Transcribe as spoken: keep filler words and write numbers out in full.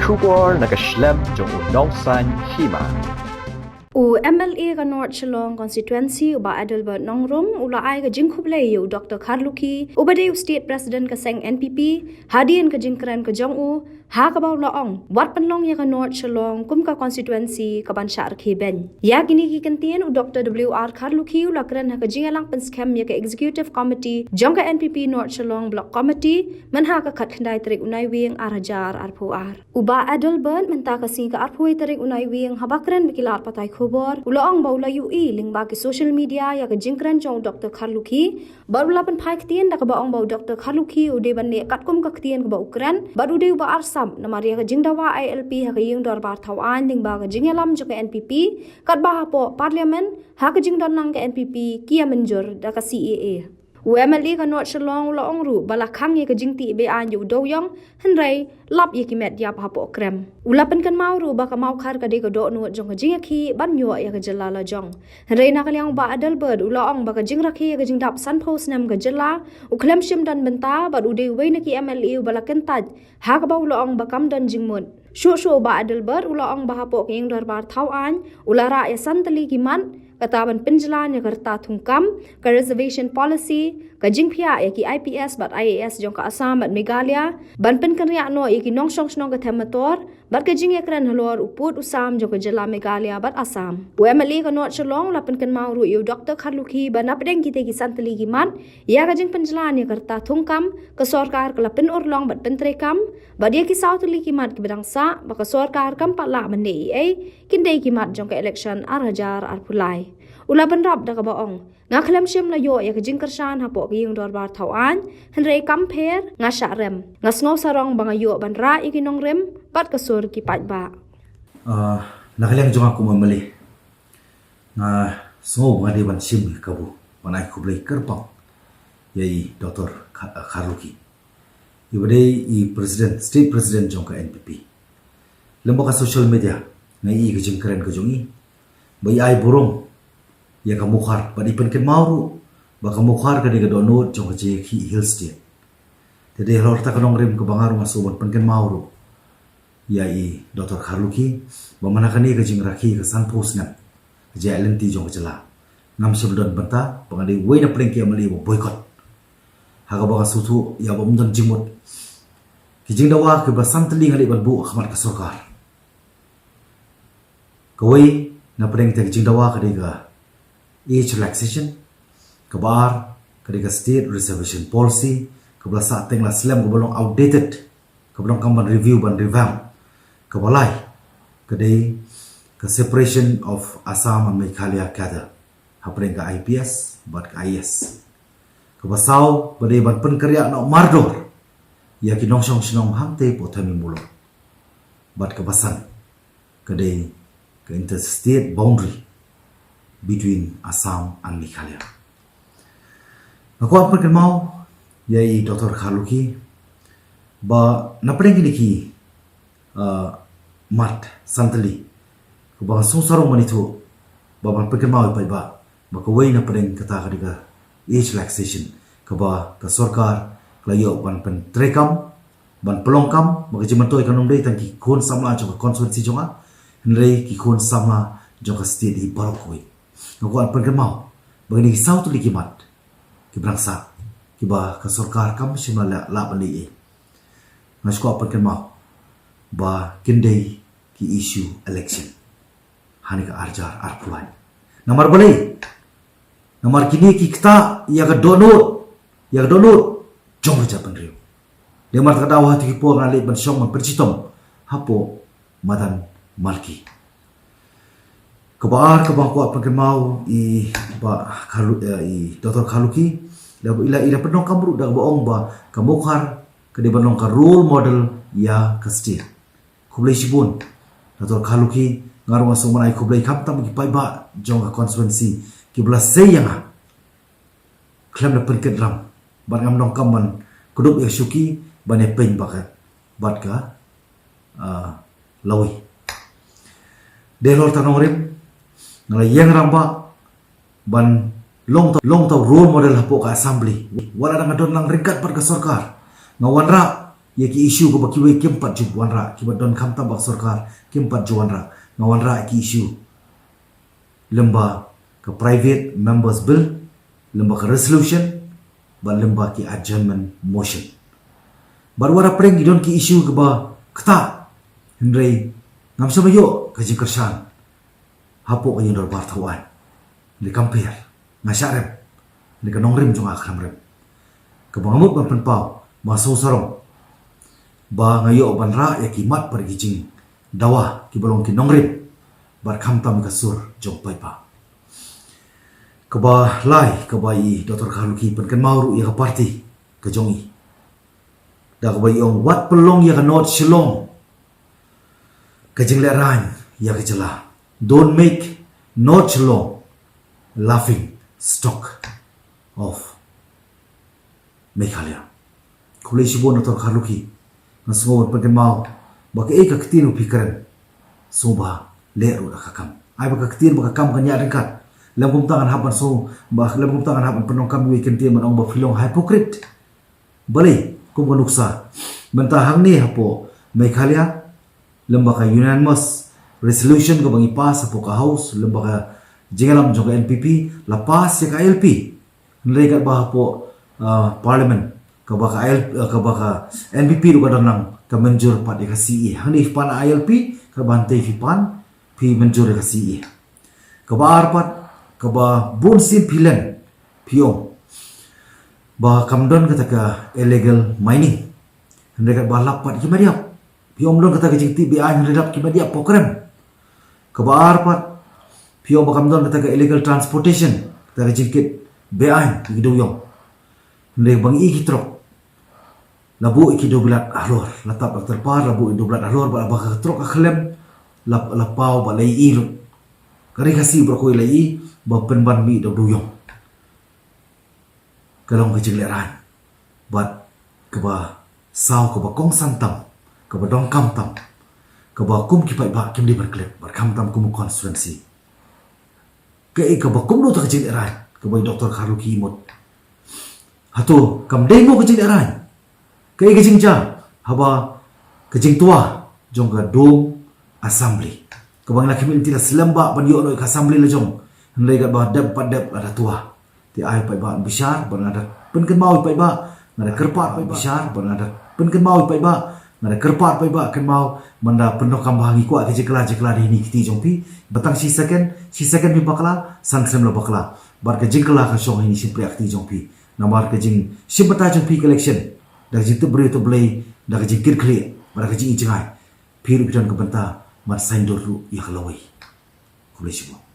Khubor na ka shlem jong u Nongsaiñ Hima. U M L A ka North Shillong Constituency, u Bah Adelbert Nongrum, u la ai ka jingkhublei ïa u Doctor Kharlukhi, uba dei u State President ka seng N P P, hadien ka jingkren ka jong u, ha kaba u la ong, wat pynlong ïa ka North Shillong kum ka constituency kaban shah rkhie beiñ. Ïa kine ki kyntien u Doctor W R Kharlukhi u la kren ha ka jingïalang pynskhem ïa ka Executive Committee jong ka N P P North Shillong Block Committee, mynha ka khatkhyndai tarik u Naiwieng ar hajar arphew ar. U Bah Adelbert mynta ka sngi ka arphew tarik u Naiwieng haba kren bad ki lad pathai khubor, u la ong ba u la ïohi lyngba ki social media ïa ka jingkren jong u Doctor Kharlukhi, bad u la pynphai ktien da kaba ong ba u Doctor Kharlukhi u dei ban leh katkum ka ktien kaba u kren, bad u dei uba arsap namar ïa ka jingdawa I L P ha ka ïing dorbar thaw aiñ lyngba ka jingïalam jong ka N P P, katba hapoh Parliament, ha ka jingdon lang ka N P P, ki ïa mynjur da ka C A A. U M L A ka North Shillong u la ong ruh ba la khang ïa ka jingtih be-aiñ ïa u dewïong, hynrei lap ïa ki met ïap hapoh krem. U la pynkynmaw ruh ba ka Mawkhar ka dei ka dohnud jong ka jingïakhih ban ïoh ïa ka jylla lajong. Hynrei na ka liang u Bah Adelbert u la ong ba ka jingrakhe ïa ka jingdap sanphew snem ka jylla, u khlem shym don bynta bad u dei uwei na ki M L A uba la kyntait, ha kaba u la ong ba kam don jingmut. Shuh shuh u Bah Adelbert u la ong ba hapoh ka ïing dorbar thaw aiñ, u la rah ïa san tylli ki mat, kata ban pynjlan ïa ka rta thungkam, ka reservation policy, ka jingphiah ïa ki I P S bad I A S jong ka Assam bad Meghalaya, ban pynkynriah noh ïa ki nongshong shnong ka them motor, bad ka jingïakren halor u pud u sam jong ka jylla Meghalaya bad Assam. U M L A ka North Shillong u la pynkynmaw ruh ïa u Doctor Kharlukhi ba napdeng kita ki san tylli ki mat, ïa ka jingpynjlan ïa ka rta thungkam, ka sorkar ka la pynurlong bad pyntreikam, bad ïa ki saw tylli ki mat kiba dang sah, ba ka sorkar kam pat lah ban leh ei ei, kin dei ki mat jong ka election ar hajar arphew lai. U la bynrap da kaba ong, nga khlem shym la ïoh ïa ka jingkyrshan hapoh ka ïing dorbar thaw aiñ, hynrei kam pher, nga shah rem. Nga sngew sarong ba nga ïoh ban rah ïa ki nongrim bad ka sur ki paidbah. Ah, na ka liang jong nga kum M L A, nga sngew ba nga dei ban shim ïa ka kabu ban ai khublei kyrpang ïa i Doctor Kha-, Kharlukhi, iba dei i President, State President jong ka N P P. Lem bad ka social media, nga ïohi ka jingkren ka jong i ba i ai burom ïa ka Mawkhar, bad i pynkynmaw ruh ba ka Mawkhar ka dei ka dohnud jong ka Jaintia Hills State. Te dei halor kata ka nongrim kaba nga ruh nga sngew ban pynkynmaw ruh ïa i Doctor Kharlukhi ba mynta kane ka jingrakhe ka sanphew snem ka jingïaid lynti jong ka jylla, ngam shym don bynta ba nga dei uwei na pdeng ki M L A ba boycott. Ha kaba nga sngewthuh ïa ba ym don jingmut. Ki jingdawa kiba san tylli nga dei ban buh ha khmat ka sorkar. Kawei na pdeng kita ki jingdawa ka dei ka age relaxation, kaba ar ka dei ka state reservation policy kaba la sah teng la slem, kaba long outdated, kaba long kam ban review, ban revamp. Kaba lai ka dei ka separation of Assam and Meghalaya cadre hapdeng ka I P S bad ka I A S. Kaba saw ka dei ban pynkynriah noh mardor ïa ki nongshong shnong hangtei hapoh thaiñ muluk. Bad kaba san ka dei ka interstate boundary between Assam and Meghalaya. Nga kwah pynkynmaw ïa i Doctor Kharlukhi ba na pdeng kine ki, ah, mat san tylli kaba nga sngew sarong ban ithuh, ba ban pynkynmaw ïa i paidbah, ba kawei na pdeng kata ka dei ka age relaxation kaba ka sorkar ka la ïoh ban pyntreikam, ban pynlong kam, ba ka jingmyntoi kan ym dei tang ki khun samla jong ka constituency jong nga, hynrei ki khun samla jong ka state hi baroh kawei. Nga kwah pynkynmaw ba kine ki saw tylli ki mat kiba dang sah, kiba ka sorkar kam shym la lah ban leh ei ei, nga shu kwah pynkynmaw ba kin dei ki issue election ha kane ka ar hajar arphew lai. Namar balei? Namar kine ki ktah ïa ka dohnud, ïa ka dohnud jong ka jaitbynriew. Dei namar kata ka daw ha kito ki por nga leit ban shong ban pynshitom hapoh madan Malki. Kaba ar kaba nga kwah pynkynmaw, i Bah Kharlu-, eh, i Doctor Kharlukhi, i la, i la pyndonkam ruh da kaba ong ba ka Mawkhar ka dei ban long ka role model ïa ka state. Khublei shibun Doctor Kharlukhi, nga ruh nga sngew ban ai khublei khamtam ki paidbah jong ka constituency kiba la sei ïa nga khlem da pynkit ram, bad ngam donkam ban kdup ïa ka shuki ban ïa peit bad ka, bad ka, ah, lawei. Dei halor kata ka nongrim nga la ïeng rangbah ban long uta, long uta u role model hapoh ka assembly. Wat la dang ka don lang ryngkat bad ka sorkar, nga wanrah ïa ki issue kaba kiwei kim pat ju wanrah, kiba don khamtam bad sorkar kim pat ju wanrah. Nga wanrah ïa ki issue lem bad ka private members bill, lem bad ka resolution, bad lem bad ki adjournment motion. Bad wat la pyrshah ngi don ki issue kiba ktah, hynrei ngam shym ïoh ka jingkyrshan hapoh ka ïing dorbar thaw aiñ. Hynrei kam pher, nga shah rem, hynrei ka nongrim jong nga kam rem. Kaba nga mut ban pynpaw, ba sngewsarong ba nga ïoh ban rah ïa ki mat bad ki jingdawa kiba long ki nongrim, bad khamtam ka sur jong paidbah. Kaba lai, kaba i Doctor Kharlukhi pynkynmaw ruh ïa ka party ka jong i, da kaba i ong, wat pynlong ïa ka North Shillong ka jinglehrain ïa ka jylla. Don't make North Shillong laughing stock of Meghalaya. Khublei shibun Doctor Kharlukhi. Nga sngew ban pynkynmaw ba kaei ka ktien ba phi kren, sngewbha leh ruh da ka kam. Ai ba ka ktien bad ka kam kan ïaid ryngkat. Lym kumta ngan hap ban sngew, ba lym kumta ngan hap ban pyndonkam ïa ka ktien ban ong ba phi long hypocrite. Balei, kum ka nuksa, mynta hangne hapoh Meghalaya, lem bad ka unanimous resolution kaba ngi pass hapoh ka House, lem bad ka jingïalam jong ka N P P, la pass ïa ka I L P. Hynrei katba hapoh, ah, Parliament, kaba ka I L, ah, kaba ka N P P ruh ka don lang ka mynjur pat ïa ka C A A. Hangne phi pan I L P, katba hangtei phi pan, phi mynjur ïa ka C A A. Kaba ar pat, kaba bun sien phi len, phi ong ba kam don kata ka illegal mining. Hynrei katba lap pat ki met ïap, phi ong ym don kata ka jingtih beaiñ, hynrei lap ki met ïap, phi kren. Kaba ar pat, phi ong ba kam don kata ka illegal transportation, kata ka jingkit beaiñ ïa ki dewïong. Hynrei ba ngi i ki trok, la buh ïa ki dewbilat halor, la tap la tyrpar, la buh ïa dewbilat halor, bad ba ka trok ka khlem, la, la paw bad la ïohi ruh. Ka Ri Khasi baroh kawei la ïohi ba pynban mih da u dewïong. Ka long ka jinglehrain. Bad kaba saw, kaba kongsan tam, kaba donkam tam, kaba kum ki paidbah kim dei ban klet, bad khamtam kum u constituency. Kaei kaba kumno ta ka jinglehrain kaba i Doctor Kharlukhi i mut? Hato kam dei mo ka jinglehrain? Kaei ka jingjia haba ka jingtwa jong ka Dum Assembly, kaba ngi la khmih lynti la slem bha ban ïoh noh ïa ka Assembly la jong, hynrei katba dep pat dep la da twa. Te ai paidbah bishar, bad nga da pynkynmaw ïa paidbah, nga da kyrpad paidbah bishar, bad nga da pynkynmaw ïa paidbah, nga da kyrpad paidbah kynmaw, ban da pyndonkam bha, ngi kwah ka jingkylla jingkylla da kine ki kti jong phi. Ba tang shi second, shi second phi bakla, san snem la bakla. Bad ka jingkylla ka shong ha kine ki shympriahti jong phi. Namar ka jingshim bynta jong phi ka election, da ka jingtip briew tip Blei, da ka jingkitkhlieh, bad da ka jingïohi jngai, phi ruh phi don ka bynta ban saiñdur ruh ïa ka lawei. Khublei shibun.